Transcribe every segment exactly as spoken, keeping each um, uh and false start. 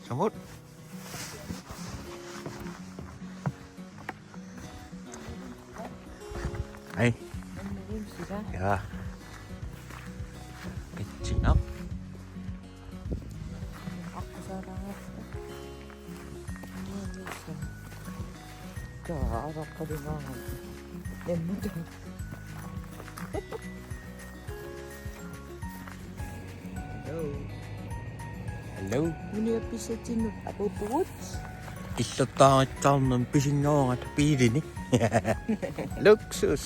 Samut. Ai. Ja. Kitsinaq. Hello. Hello. Unia pisatinnut apuupugut. Killortaaritsarnermi pisinngorata biilini. Luksus.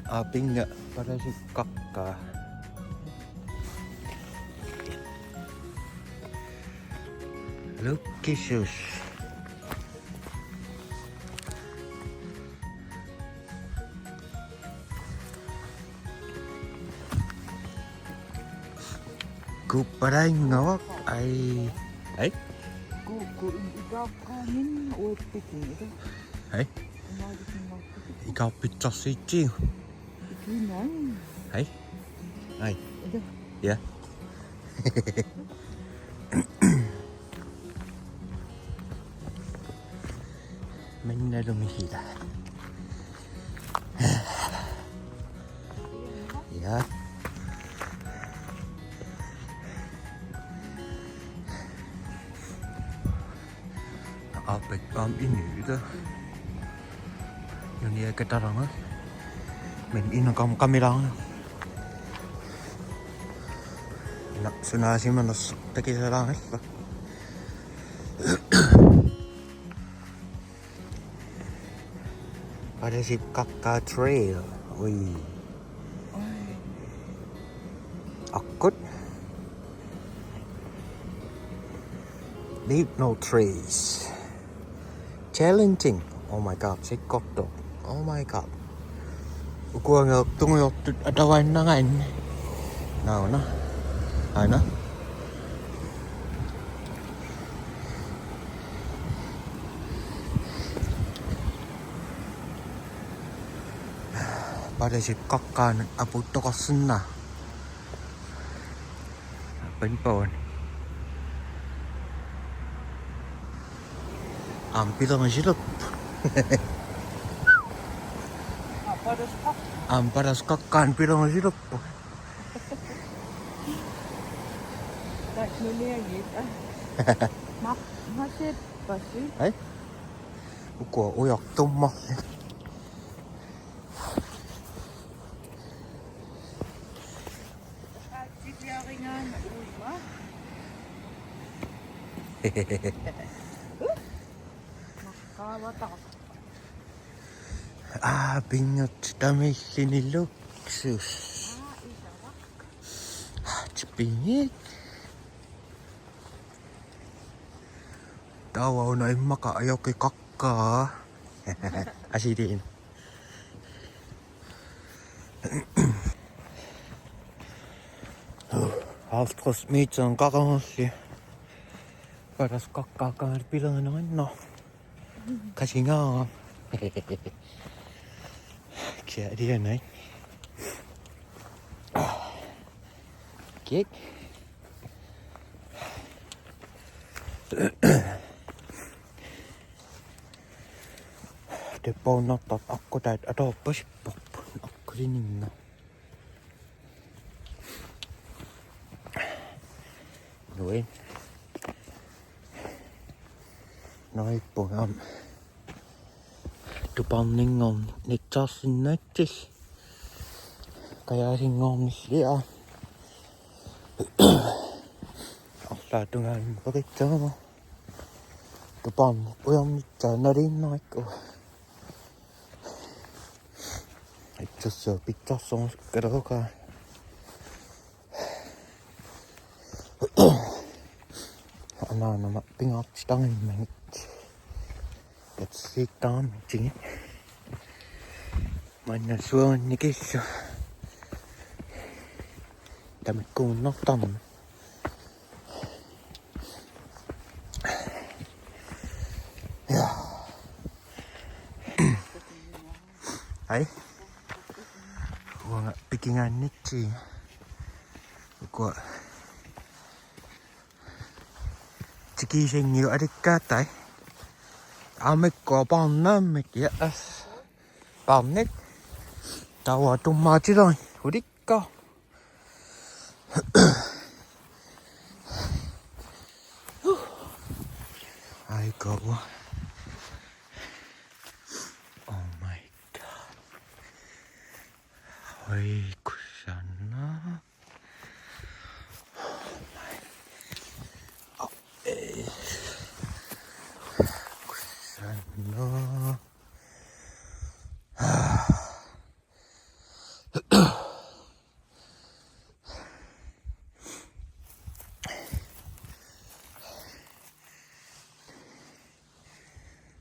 Aapinga palasipkarkaa. Luksus. Kupparainngavak ai. Ai. Ku, ku, ikaqqaamin uappikun, ika? Ai. Imaalisinngorpit? Ikarpitsarsiitsigu. Ikinnang. Ai. Ai. Ika? Ja. Mennalumi hila. Ja. Aappat aamma inuit. Junia kataranga. Men inakam kamilanga. Na sunaasimanersoq takisalaangalla. Palasipkarkaa Trail. Ui. Aqqut. Leave no trace. Challenging. Oh my God, sikkortoq. Oh my God. Ukuangeertut tungujortut atavanngaanni. Nauna. Aana. Palasipkarkaanut apuuttoqarsinnaa. Pinpoint. Aamma pilerisilerpoq. Aamma palasipkarkaanut pilerisilerpoq. Tassaniagit. Ma, masippasi. Ai. Ukua ujartummarli. Atsigiarigaana uima. Qaavata. Aa, pinngortitamiilluni luksus. Aa, isavak. Aa, tipigit. Taava una immaqa ajoqikakkaa. Asiliin. Halvtreds meter qaqangerli. Palasipkarkaanut pilerineqarnera. Qasingaarami. Kia dianai. Kiak. Teppaunartartut aqqutaat atuarpasipparput aqqulininna. Nuin. Nuippunga. Tuparninngorn nitsaarsinnaatsillu. Qajaasinngornilli aa. Arlaatungaanut peqitsagama. Tuparneq ujornitsaa nalinnarakku. Itsassua pitsarsorusukkaluarukaa. Anaanama pingaartitarimmagit. Katsiittaarmik tigi. Manna suagannikillu. Tamikkuunnartarmat. Ja. Ai. Uanga pikigaannitsiga. Ukua. Tikiisanngilu alikkaatai. Aamma ikkuapaarnaammik, ja, as. Paarnik. Taava tummaatilerit. Ulikka. Ai, go. Oh my God. Oi, kusanaq. Oh my. Oh, eh. Kusanaq.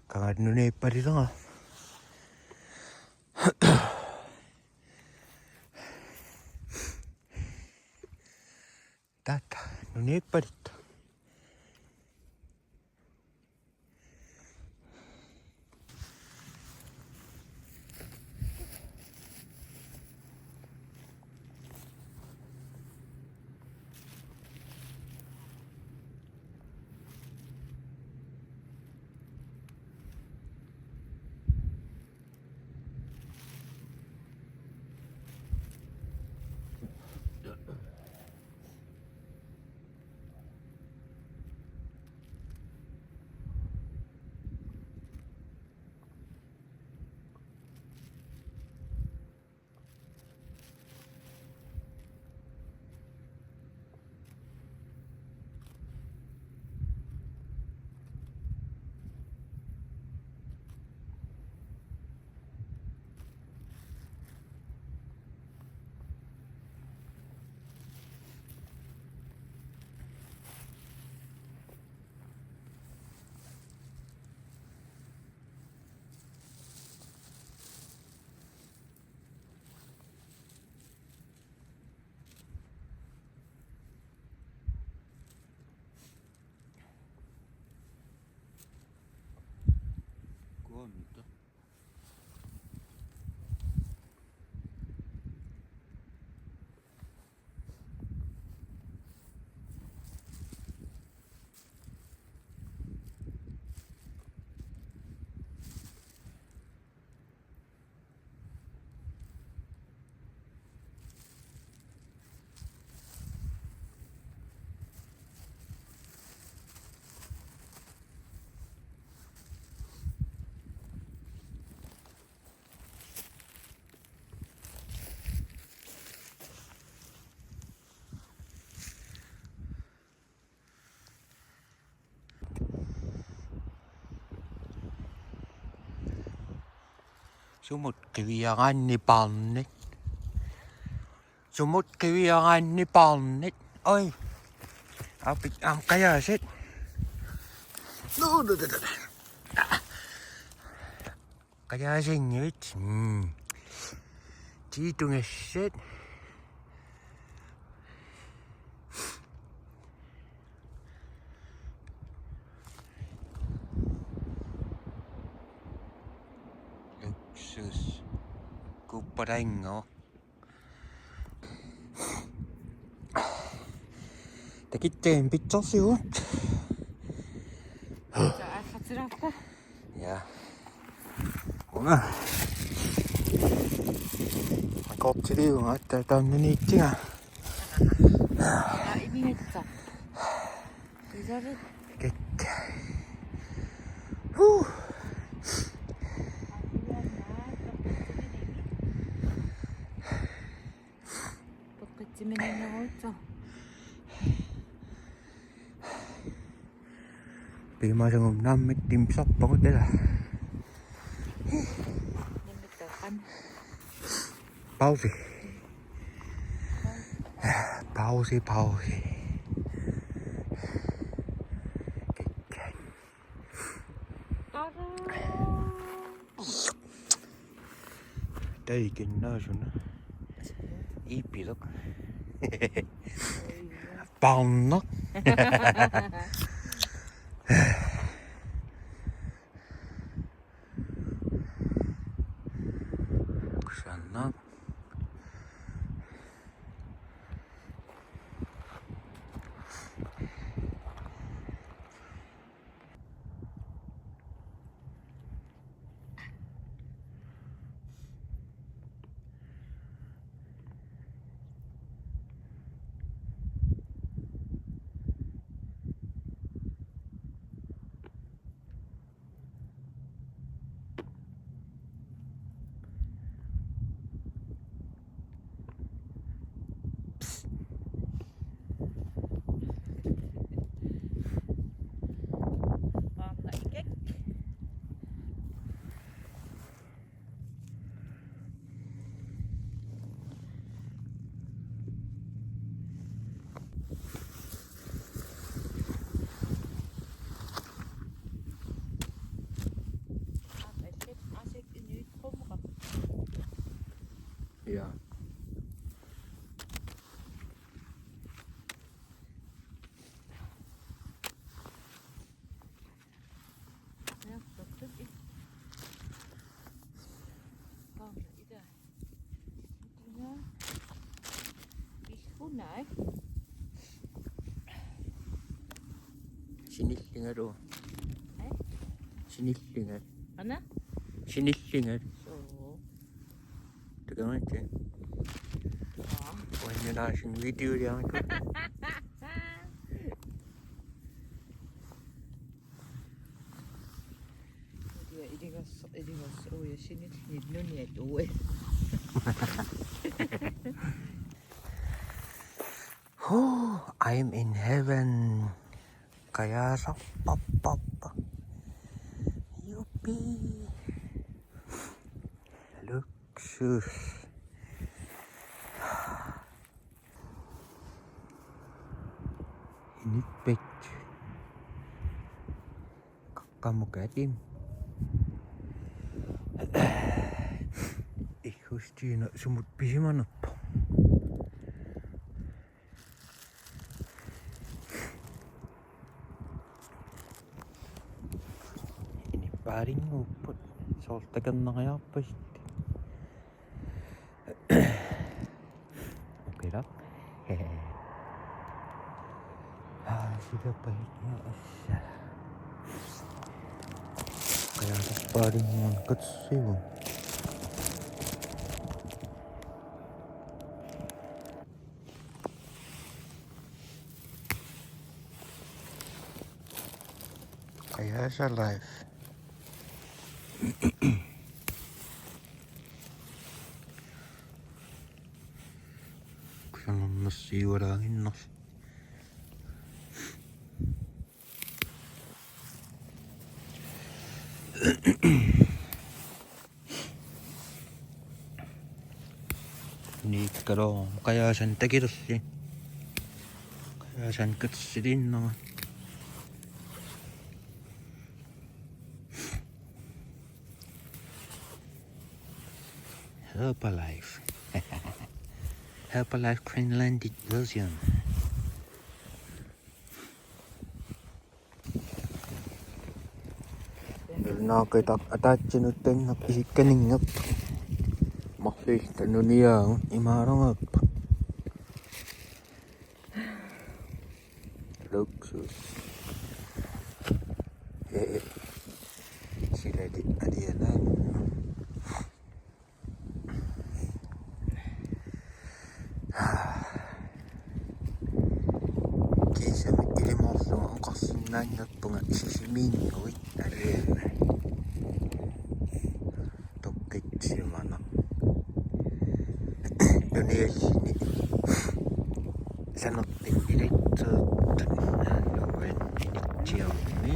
Kangaat nuniippalilanga. Tatta, nuniippalit. Kuamita. Sumut qiviaraanni paarnit. Sumut qiviaraanni paarnit. Oi. Apit am qajaasit. Qajaasinngivit. Mm. Tiitungassat. Luksus. Kuppalaingo. Takittagan pitsarsigut. Aallartilaarpa? Ja. Una. Akortiliunga atta taannaniittiga. Ja, ilingatsa. Isorit. Kek. Huh. Peqqitsimininneruutso. Piumasagum naammat timmisarpagut tala. Nimmittaqqan. Pause. Pause, pause. Taikinnaasuna. Iipileq. Paarnaq. Kusanaq. Ai. Sinillingalu. Ai? Sinillingalu. Ana? Sinillingalu. Soo. Takugaluarpara. Aa. Uannut aasiit videoliaritsi. Uja iligas-, iligas-, uja sinillit nuniat uja. Hoo, I'm in heaven. Qajaasarparput. Yuppie. Luksus. Inippat. Qaqqamukaatim. Ighustiinut sumut pisimanerpoq. Inippaalinnguupput. Soorlu takornariarpasippoq. Ukila. Aa, sila pahinia assa. Qajaasarpaalinnguaq katsigu. Qajaasa life. Kusanarnersiuaraaginnarsi. Niikkalu qajaasanik takilersi. Qajaasanik katsiliinnarami. Herbalife. Herbalife Greenlandic version. Naaqitaq ataatsinut tannap isikkaninngup. Marluulluta nuniaagut imaalungaappa. Luksus. Ee, silali alianaan. Kiisami ilimoorlunga oqarsinnaanngorpunga Sisimiinnguit aliana. Toqqitsimanaq. Nuniallini. Sanertut ilitsertut. Nuannitsiarmi.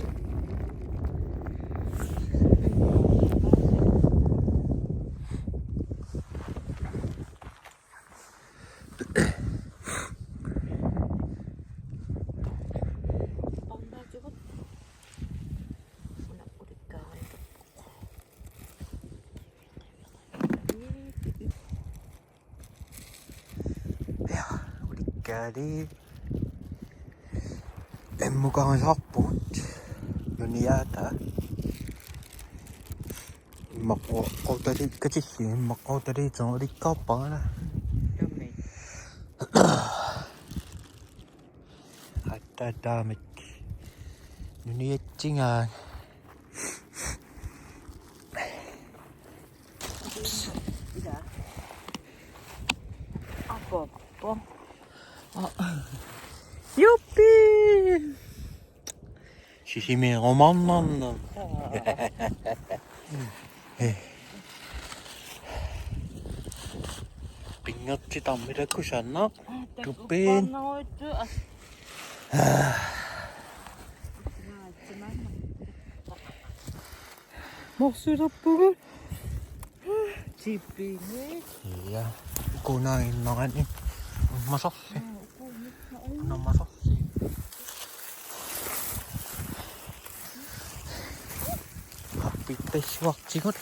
Ja, ulikkaali. Immukarisarpugut. Nuniaata. Immaqa qautali-, katilli, immaqa qautaliutigit ulikkaarpara. Jummi. Attaataamik. Nuniatsigaanga. Ups. Ila. Apoppo. Aa. Juppi! Sisimiirumaarnarnam. Aa. Pinngortitarmilakku sanna. Aa, tak-, tupiin. Uppaannarujussuaq. Aa. Morsulerpugut. Tippingi. Ja. Kunaaginnarani. Masarli. Una masarli. Happy tassuartigut.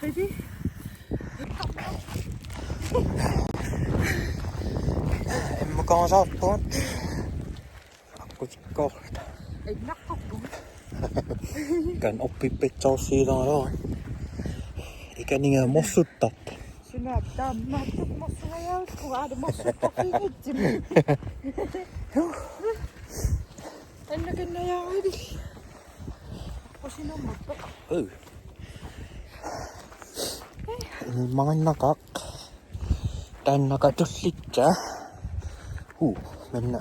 Ready? Immukarisarpugut. Akkutikkoorluta. Innaqqorpugut. Kan oppippitsoorsiilaarlugu. Ikaniga morsuttarpoq. Sunaaffa taamaattut morsungajaavut, kuaada morsuttarfigigatsigu. Annakannajaarali. Qusinummappa. Uu. Maannaqaaq. Taanna qatullitta. Huu, minna.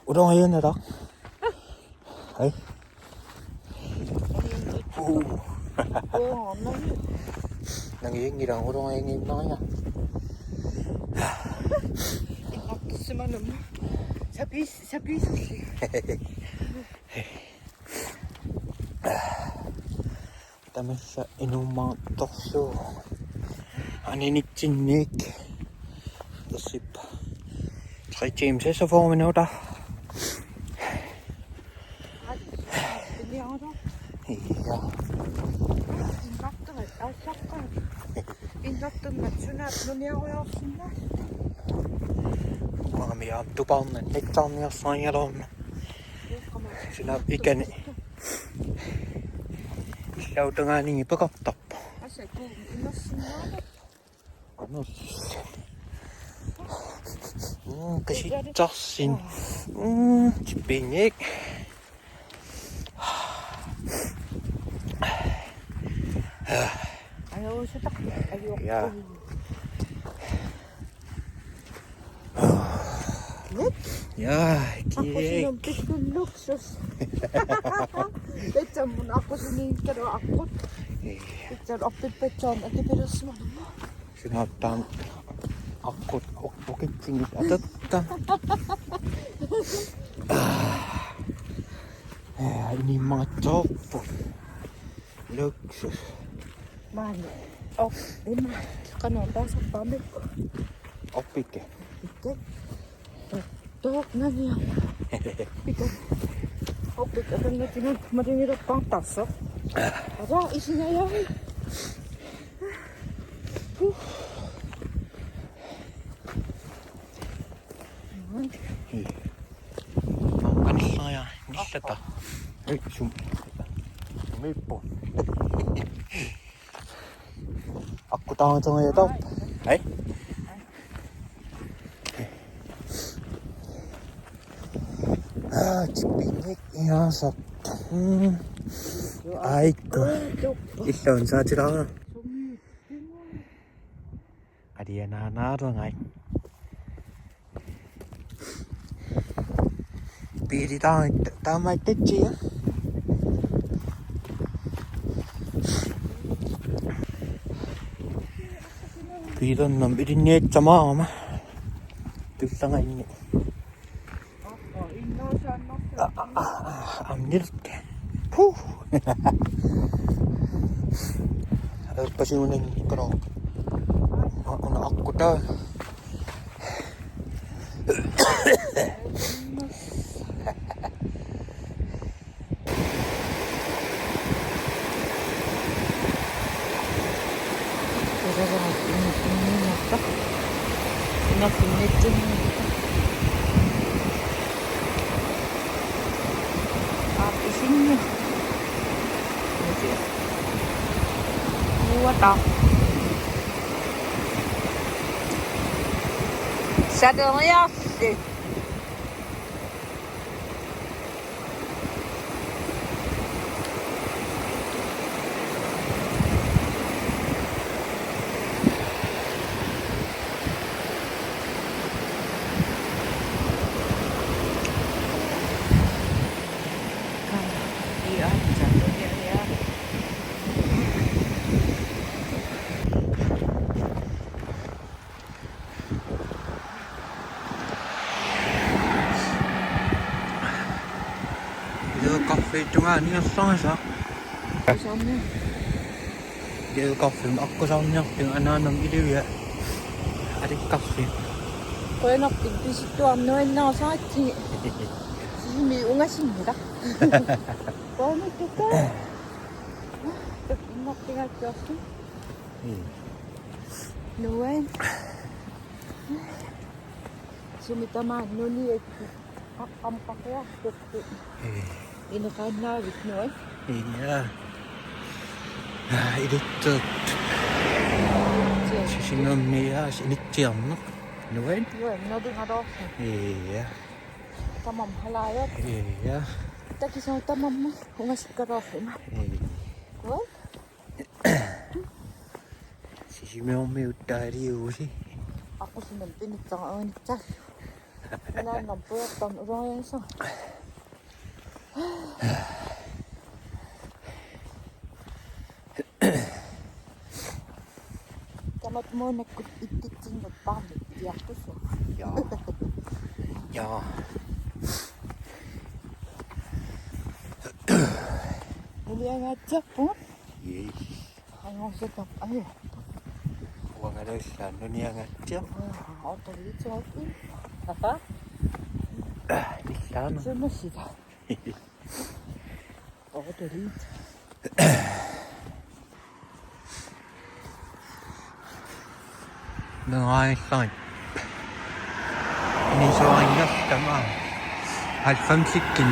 Ulorianaraq. Ai. Huu. Oo, nang. Nangianngilaq ulorianginnariga. Innartussimanummi. Sapiis-, sapiisulli. Tamassa inuummaartorsuuvoq. Aninitsinniik. Tassippa. Tre timer, seksogfyrre minutter. Ja. Innartunngat sunaaffa nuniarujoorsinnaallugu. Uangami aamma tupaarnani nitsaarniarsarigaluarmat. Sunaaffa ikani. Illautungaaninnga peqartarpoq. Asa kuum imersinnaavat. Anus. Mm, qisitsarsin. Mm, tippinngik. Ajuusutaq. Ajuuq. Ja. Net? Ja, aqqusinut kiik. Pilluk luksus. Pitsammun aqqusiniikkalu aqqut. Ja. Pitsalu orpippatsoorn atipilersimanummi. Sunaaffa taanna aqqut u-, ukitsinngit atatta. Ja, inimmaatsoorpoq. Luksus. Maani. Op, ima. Qanoq taasarpaamik. Oppikke. Ikke. Toq nania. Ikke. Oppikke, qanoq tigut, matigilerpaartarsoq. Ata, isingajavi. Hii. Qanillaaja, nillata. Ei, sum. Miippu. Aqqutaangatungajataa. Hej. Aa, tippinngik igasaq. Mm. Aikku. Illuun saatilaara. Alianaanaarungai. Biili taa-, taamaattatsia. Biilernermik ilinniassamaarama. Tullangaanni. Aa, aa, aa, amnilta. Huh. Aluppasiunan kano. Una akkuta. Uata. Sateriarsi. Iluaqarfiit tungaaniassarisa. Iluaqarfiit aqqusaarniarfiit anaanama ilivia. Alikkassi. Qujanartumik pisittuarnuinnaasaatsigi. Sisimiut ungasinngilaq. Qujanartumik. Innartigaatsuarsi. Nuan. Sumi tamaat nuniakkut. Qaqqamut qaqiartukkut. Ee. Ineqaannaavit nuat? Ja. Ilittoq. Sisimiuniit initsiarneq. Nuat? Nuat, nalugaluarluni. Ja. Tamarmik halaajupput. Ja. Takusassat tamarmik ungasikkaluarlugit. Ja. Nuat? Sisimiormiuttaaliusi. Aqqusinermi pinitsara uinitsa. Naannam puertam ulooriansa. Tamat muunakkut ittitsinnut paarnit iartusu. Ja. Ja. Uliangaatsiarpunga. Yes. Angusatap ajo. Uangaluussaaq nuniangaatsiaq. Oqaliitsuarpin. Apa? Illaana. Sumasita. Oqaliit. Nungaanilluit. Inisuaringas tamaat. Halvfemsikkin.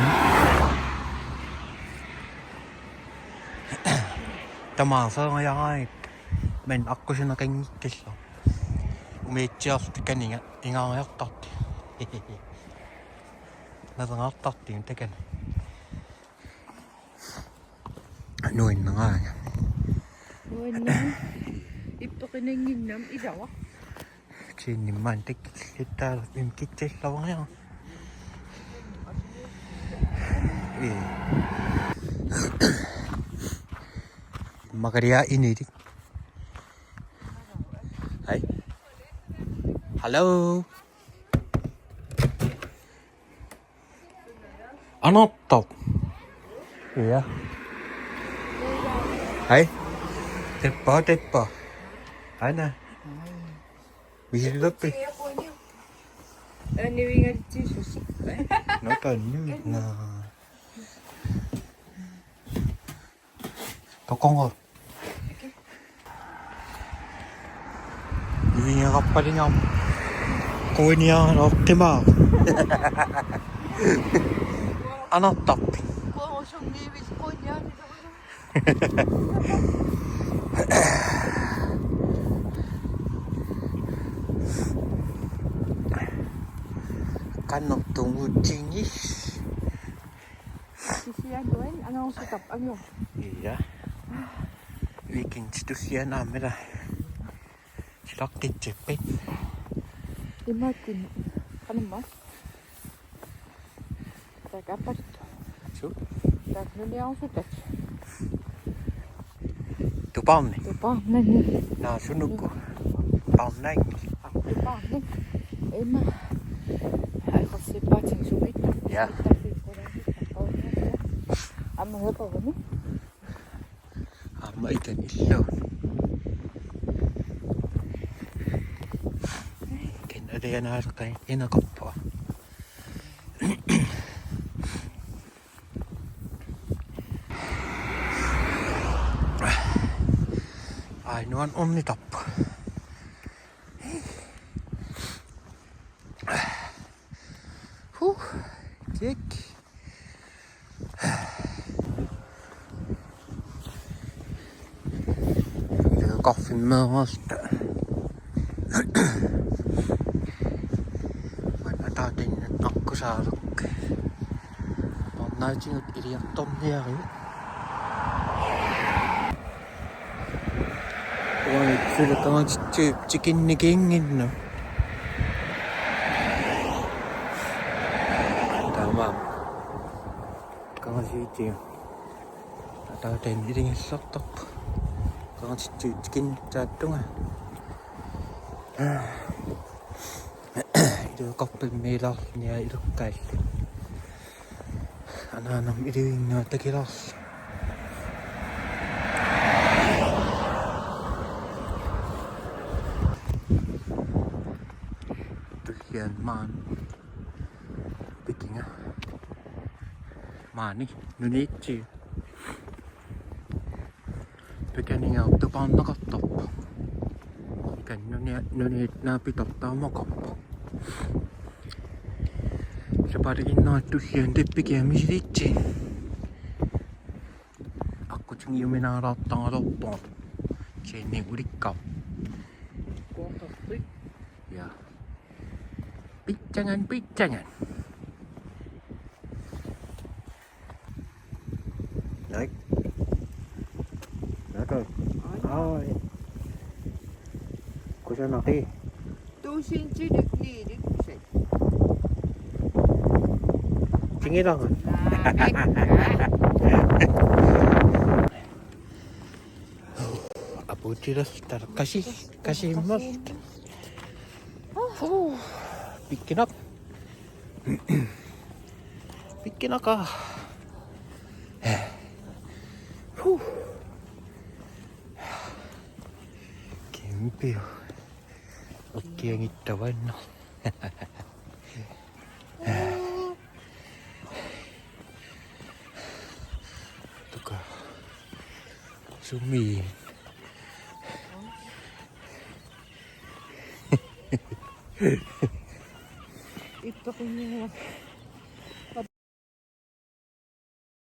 Tamaat sooriarait. Men aqqusineqanngikkallarpoq. Umiatsiarluta kaniga ingaariartarti. Nalingaartarti takani. Nuinnaraanga. Nuinnaraanga. Ippeqinannginnam ilava. Kiinnimmaan takkillittaarpim kitsallavaria. Ii. Makaria inili. Hej. Hallo. Anartoq. Ja. Hej. Teppa, teppa. Aana. Misiluppi. Nivingatsisusik. Nota ni na. Tokongo. Nivingaqqappalingam. Kuiniaanoqqimaa. Anartarpi. Qanoq tungutsinis. Sisianuan angausutap angu. Ja. Weekend tusian aamma. Silaqqitseppit. Imaakkun. Qanimma. Taakku aappaat. Su? Taakku nuniarusutat. Tupaarni. Tupaarnani. Naa sunuku. Paarnaanni. Tupaarni. Ima. Ai, qasipaatin sumitta. Ja. Aamma heqoruni. Aamma ikan illu. Ikan alianaarqai inaqarpoq. Ai, nuan ornitarpoq. Huh, tik. Iluaqarfimmeerarta. Maanna ataatiinnaq nakkusaalukkit. Parnaatigut iliartorniariuk. Uani suli qangatitsuup tikinnikiinnginnami. Taamaammat. Qangatitsuup. Ataataanni iligallartarpoq. Qangatitsuup tikinnissaata tungaa. Iluaqarfimmiilaarluni iluaqqaalluni. Anaanama iluinngaa takilaarluni. Tulliani maani. Pikinga. Maani. Nuniitsi. Pikaniga tupaarneqartarpoq. Ikan nunia-, nuniit naapitaq taamaqarpoq. Sapaatip-akunnera tulliani tappikami misiliitsi. Iuminaalaartaraluarpoq. Kisianni ulikkaaq. Kuortortik. Ja. Pitsangan, pitsangan. Nej. Nakka. Ai. Kusanaqi. Tuusintilik niilik sat. Tingilangan. Apuutilas tarkasi, kasi mas. Huu, pikkinaq. Pikkinaq. Huu. Kimpiu. Ukkiangittavanna. Tuka. Sumi. Ippakunniaraq.